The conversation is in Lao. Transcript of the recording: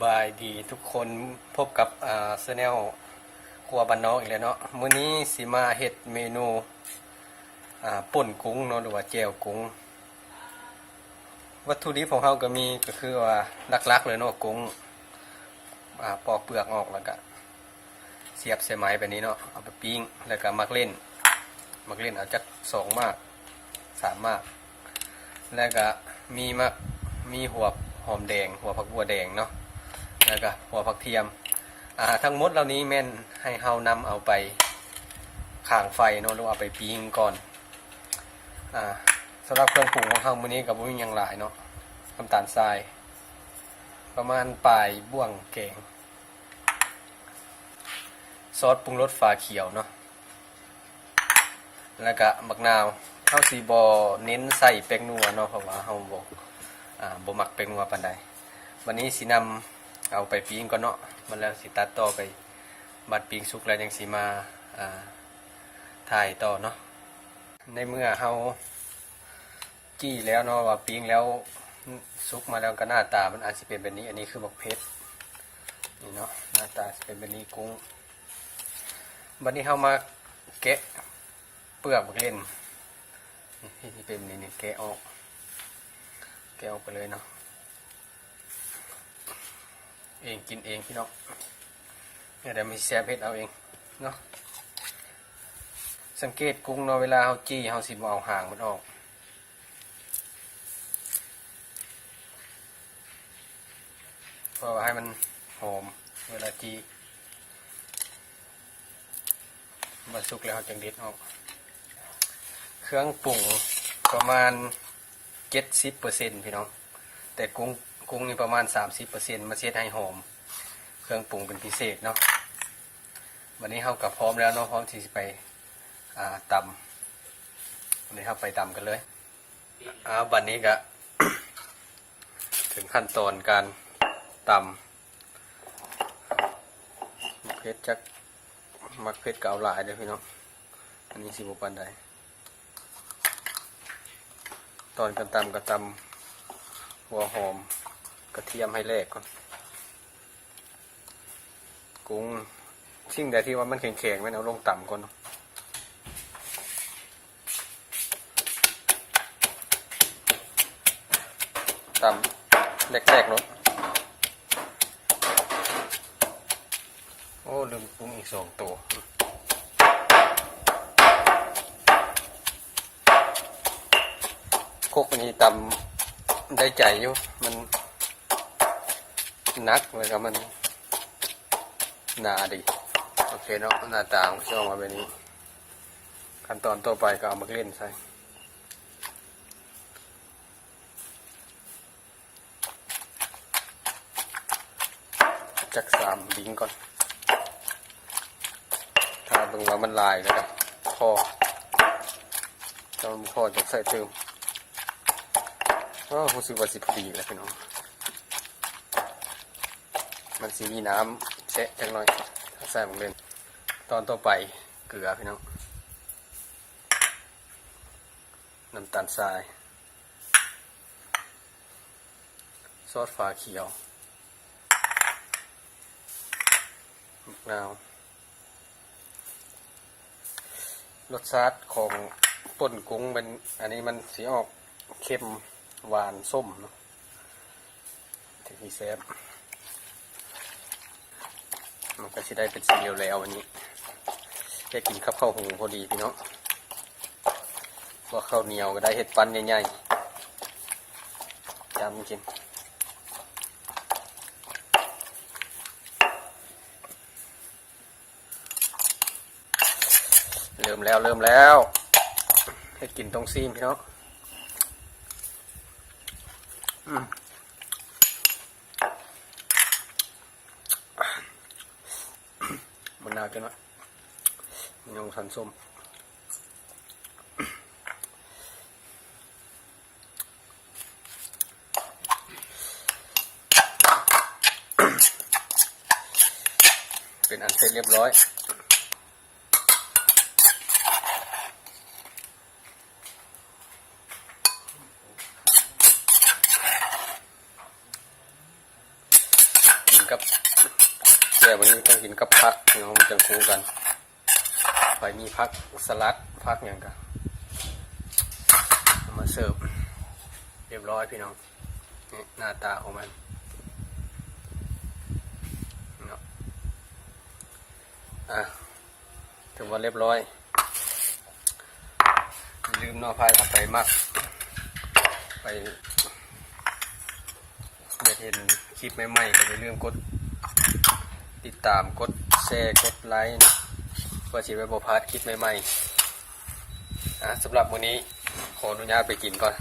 ບາຍດີທຸກຄົນ, ພົບກັບ ອາ ແຊນແນວຄົວບ້ານນອກອີກແລ້ວເນາະ. ມື້ນີ້ຊິມາເຮັດເມນູ ອາ ປົ່ນກຸ້ງເນາະ ຫຼືວ່າແຈ່ວກຸ້ງ. ວັດຖຸດິບຂອງເຮົາກໍມີ ກໍຄືວ່າຫຼັກໆເລີຍເນາະ ກຸ້ງ ອາ ປອກເປືອກອອກ ແລ້ວກະ ສຽບໃສ່ໄມ້ແບບນີ້ເນາະ ເອົາໄປປີ້ງ. ແລ້ວກະໝາກເລັ່ນ ໝາກເລັ່ນເອົາຈັກສອງໝາກ ສາມໝາກ. ແລ້ວກະມີໝາກ ມີຫົວຫອມແດງ ຫົວຜັກບົ່ວແດງເນາະ ແລ້ວກະຫົວຜັກທຽມ. ອາ ທັງໝົດເຫຼົ່ານີ້ແມ່ນໃຫ້ເຮົານຳເອົາໄປຂ້າງໄຟເນາະ ຫຼືເອົາໄປປີ້ງກ່ອນ. ອາ ສຳລັບເຄື່ອງປຸງຂອງເຮົາມື້ນີ້ກໍບໍ່ມີຫຍັງຫຼາຍເນາະ ນ້ຳຕານຊາຍປະມານປາຍບ່ວງແກງ ຊອດປຸງລົດຝາຂຽວເນາະ ແລ້ວກະໝາກນາວ. ເຮົາຊິບໍ່ເນັ້ນໃສ່ແປ້ງນົວເນາະ ເພາະວ່າເຮົາບໍ່ ອາ ບໍ່ມັກແປ້ງນົວປານໃດ. ບັດນີ້ຊິນຳເອົາໄປປີ້ງກ່ອນເນາະ ມາແລ້ວຊິຕັດຕໍ່ໄປ ບັດປີ້ງສຸກແລ້ວຍັງຊິມາ ອາ ຖ່າຍຕໍ່ເນາະ. ໃນເມື່ອເຮົາ ຈີ່ແລ້ວເນາະ ວ່າປີ້ງແລ້ວ ສຸກມາແລ້ວກໍໜ້າຕາມັນອາດຊິເປັນແບບນີ້. ອັນນີ້ຄືໝາກເຜັດນີ້ເນາະ ໜ້າຕາຊິເປັນແບບນີ້ ກຸ້ງ. ບັດນີ້ເຮົາມາແກະເປືອກໝາກເລັ່ນ ນີ້ ທີ່ເປັນແບບນີ້ ນີ້ແກະອອກ ແກະອອກໄປເລີຍເນາະ. ເອງກິນເອງພີ່ນ້ອງ ແນວໃດມັນຊິແຊບເຮັດເອົາເອງເນາະ. ສັງເກດກຸ້ງເນາະ ເວລາເຮົາຈີ່ ເຮົາຊິບໍ່ເອົາຫາງມັນອອກ ເພາະວ່າໃຫ້ມັນຫອມເວລາຈີ່. ມັນສຸກແລ້ວເຮົາຈຶ່ງເດັດອອກ. ເຄື່ອງປຸງປະມານເຈັດສິບເປີເຊັນພີ່ນ້ອງ ແຕ່ກຸ້ງ ກຸ້ງນີ້ປະມານສາມສິບເປີເຊັນ ມັນຊິເຮັດໃຫ້ຫອມເຄື່ອງປຸງເປັນພິເສດເນາະ. ບັດນີ້ເຮົາກໍພ້ອມແລ້ວເນາະ ພ້ອມທີ່ຊິໄປ ອາ ຕຳ. ບັດນີ້ເຮົາໄປຕຳກັນເລີຍ. ເອົາ ບັດນີ້ກະເຖິງຂັ້ນຕອນການຕຳ. ໝາກເຜັດຈັກ ໝາກເຜັດກໍເອົາຫຼາຍເດີ້ພີ່ນ້ອງ ອັນນີ້ຊິບໍ່ປານໃດ. ຕອນການຕຳກໍຕຳຫົວຫອມກະທຽມໃຫ້ແຫຼກກ່ອນ. ກຸ້ງ ສິ່ງໃດທີ່ວ່າມັນແຂງໆ ແມ່ນເອົາລົງຕຳກ່ອນເນາະ. ຕຳແຫຼກໆໂລດ. ໂອ້ ລືມປຸງອີກສອງໂຕ. ຄົກອັນນີ້ຕຳໄດ້ໃຈຢູ່ ມັນໜັກ ແລ້ວກໍມັນໜາດີ. ໂອເຄເນາະ ໜ້າຕາມັນຊິອອກມາແບບນີ້. ຂັ້ນຕອນຕໍ່ໄປກໍເອົາໝາກເລັ່ນໃສ່ ຈັກສາມບິງກ່ອນ ຖ້າເບິ່ງວ່າມັນຫຼາຍແລ້ວກໍພໍ ຖ້າມັນບໍ່ພໍຈັ່ງໃສ່ຕື່ມ. ໂອ້ ຮູ້ສຶກວ່າຊິພໍດີແລ້ວພີ່ນ້ອງ ມັນຊິມີນ້ຳແຊະຈັກໜ້ອຍ ຖ້າໃສ່ໝາກເລັ່ນ. ຕອນຕໍ່ໄປເກືອພີ່ນ້ອງ ນ້ຳຕານຊາຍ ຊອດຝາຂຽວ ໝາກນາວ. ລົດຊາດຂອງປົ່ນກຸ້ງແມ່ນ ອັນນີ້ມັນຊິອອກເຄັມ ຫວານ ສົ້ມເນາະ ທີ່ແຊບ. ມັນກໍຊິໄດ້ເປັນສີແຫຼວໆ ອັນນີ້ ໄດ້ກິນກັບເຂົ້າຫູພໍດີພີ່ນ້ອງ ບໍ່ເຂົ້າໜຽວກໍໄດ້ ເຮັດປັ້ນໃຫຍ່ໆ ຈ້ຳກິນ. ເລີ່ມແລ້ວ ເລີ່ມແລ້ວ ເຮັດກິນຕ້ອງຊີມພີ່ນ້ອງ. ອືມ ມັນໜາວຈັງເນາະ ມັນຍັງບໍ່ທັນສົ້ມ. ເປັນອັນເສັດຮຽບຮ້ອຍ. ກັບແຈ່ວ ມື້ນີ້ຕ້ອງກິນກັບຜັກເນາະ ມັນຈັ່ງຄູ່ກັນ. ຂ້ອຍມີຜັກສະຫຼັດ ຜັກຫຍັງກະເອົາມາເສີບຮຽບຮ້ອຍພີ່ນ້ອງ. ນີ້ໜ້າຕາຂອງມັນເນາະ. ອ່າ ຖືວ່າຮຽບຮ້ອຍ. ຢ່າລືມເນາະ ໃຜເອົາໄປໝັກ ໄປ ຢາກເຫັນຄລິບໃໝ່ໆ ກໍຢ່າລືມກົດຕິດຕາມ ກົດແຊ ກົດໄລ ເພື່ອຊິໄດ້ບໍ່ພາດຄລິບໃໝ່ໆ. ອ່າ ສຳລັບມື້ນີ້ຂໍອະນຸຍາດໄປກິນກ່ອນ.